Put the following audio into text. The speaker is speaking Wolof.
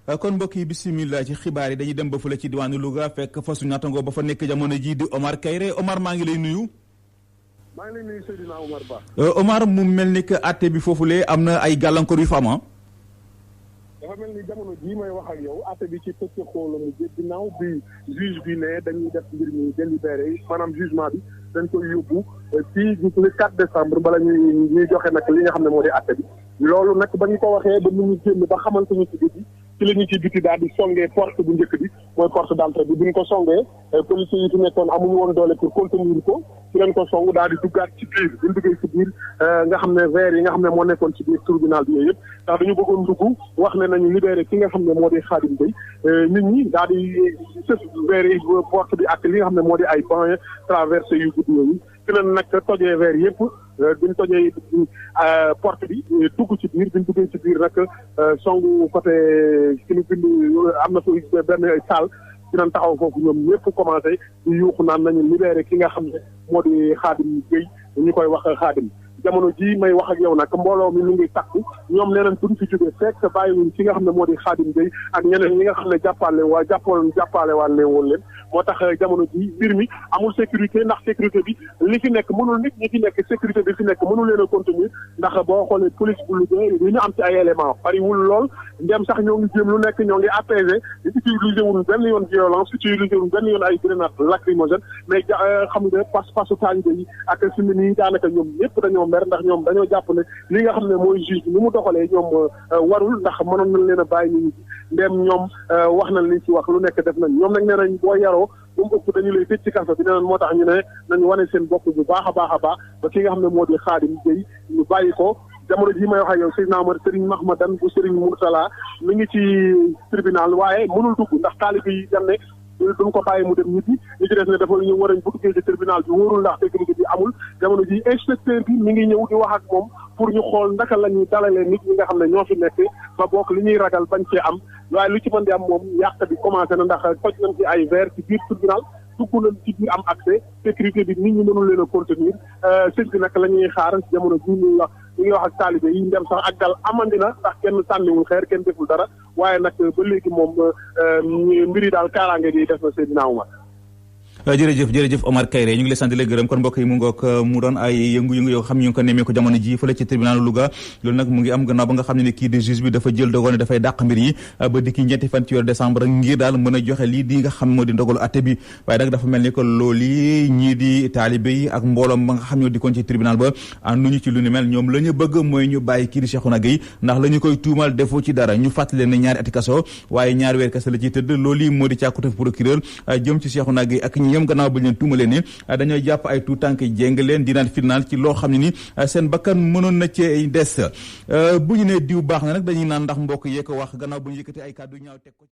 kon mbokk yi bisimilah ci xibaar yi dañuy dem ba fële ci diwaanu Louga fekk fa suñu nattangoo ba fa nekk jamono ji di Omar Kayre Omar maa ngi lay nuyu. maa ngi lay nuyu Seydina Omar Ba. Omar mu mel ni que àtte bi foofulee am na ay gàllankoor yu fa am. dafa mel ni jamono jii may wax ak yow àtte bi ci pëcc xool la mu jë ginnaaw bi juge bi ne dañuy def mbir mi délibéré maanaam jugement bi dañ koy yóbbu ci le 4 décembre bala ñuy joxe nag li nga xam ne moo di àtte bi loolu nag ba ñu ko waxee ba mu ñu génn ba xamante ñu ci biti ci la ñu ci biti daal di songee porte bu njëkk bi mooy porte d'entrée bi bu ñu ko songee policiers yi fi nekkoon amuñu woon doole pour contenir ko ci leen ko song daal di duggaat ci biir bu ñu duggee ci biir nga xam ne verre yi nga xam ne moo nekkoon ci biir tribunal bi yooyu yëpp ndax dañu bëggoon dugg wax ne nañu libéré ki nga xam ne moo di Khadim Gueye nit ñi daal di sëf verre yi porte bi ak li nga xam ne moo di ay banc traversé yu gudd yooyu ci leen nag tojee verre yëpp biñ tojee porte bi dugg ci biir biñ duggee ci biir nag songu côté ki ñu bind am na fa benn salle dinañ taxaw foofu ñoom ñëpp commencé di yuuxu naan nañu libéré ki nga xam ne moo di Khadim Gueye ñu koy wax Khadim jamono ji may wax ak yow nag mbooloo mi mu ngi takku ñoom nee nañ duñ fi jógee fekk bàyyiwuñ ki nga xam ne moo di Khadim Gueye ak ñeneen ñi nga xam ne jàppale waan leen woon leen moo tax jamono ji mbir mi amul sécurité ndax sécurité bi li fi nekk mënul nit ñi fi nekk sécurité bi fi nekk mënul leen a contenir ndax boo xoolee police bu Louga li ñu am ci ay éléments bariwul lool ndem sax ñoo ngi jéem lu nekk ñoo ngi apaiser utiliser wuñ benn yoon violence utiliser wuñ benn yoon ay grenade lacrymogène mais xam nga pas-pasu taalibe yi ak simi nii daanaka ñoom ñëpp dañoo mer ndax ñoom dañoo jàpp ne li nga xam ne mooy juge ni mu doxalee ñoom warul ndax mënoon nañ leen a bàyyi nit ñi ndem ñoom wax nañ liñ ci wax lu nekk def nañ ñoom nag nee nañ boo yaroo bu mu ëpp dañu lay tëj ci kaso bi nee nañ moo tax ñu ne nañu wane seen bopp bu baax a baax a baax ba ki nga xam ne moo di Khadim Gueye ñu bàyyi ko jamono ji may wax ak yow Seydina Omar Serigne Mahmadan bu Serigne Mourtala mi ngi ci tribunal waaye mënul dugg ndax taalibe yi dem ne duñ ko bàyyi mu dem ñibbi li ci des ne dafa ñu war a bu duggee ci tribunal bi wóorul ndax sécurité bi amul jamono ji inspecteur bi mi ngi ñëw di wax ak moom pour ñu xool ndaka la ñuy dalalee nit ñi nga xam ne ñoo fi nekk ba bokk li ñuy ragal bañ cee am waaye lu ci mën di am moom yàq bi commencé na ndax toj nañ ci ay verre ci biir tribunal dugg nañ ci biir am accès sécurité bi nit ñi mënul leen a contenir sëñ bi nag la ñuy xaar jamono ji ñuy wax ñu ngi wax ak taalibe yi ndem sax ak dal amandi na ndax kenn sànniwul xeer kenn deful dara waaye nag ba léegi moom mbir yi daal kaaraange gi def na Seydina Omar. jërëjëf Omar Kayre ñu ngi lay sant di la gërëm kon mbokk yi mu ngoog mu doon ay yëngu-yëngu yoo xam ñu ngi ko nemmee ko jamono ji fële ci tribunal Louga loolu nag mu ngi am gannaaw ba nga xam ne kii de juge bi dafa jël dogal ne dafay dàq mbir yi ba dikki ñetti fan ci weeru décembre ngir daal mën a joxe lii di nga xam moo di ndogalu atte bi waaye nag dafa mel ni que loolu yi ñii di taalibe yi ak mbooloom ba nga xam ñoo dikkoon ci tribunal ba ànduñu ci lu ni mel ñoom la ñu bëgg mooy ñu bàyyi kii di Cheikhouna Gueye ndax la ñu koy tuumal defoo ci dara ñu fàttali ne ñaari ati kaso waaye ñaari weer kaso la ciy tëdd loolu yi moo di càkkutef procureur jëm ci Cheikhouna Gueye ak ñoom gannaaw ba leen tuuma leen ne dañoo jàpp ay tuut tànk jéng leen dinaan fitnaal ci loo xam ne ni seen bakkan mënoon na cee des bu ñu nee diw baax na nag dañuy naan ndax mbokk yee ko wax gannaaw bu ñu yëkkati ay kàddu ñaaw teg ko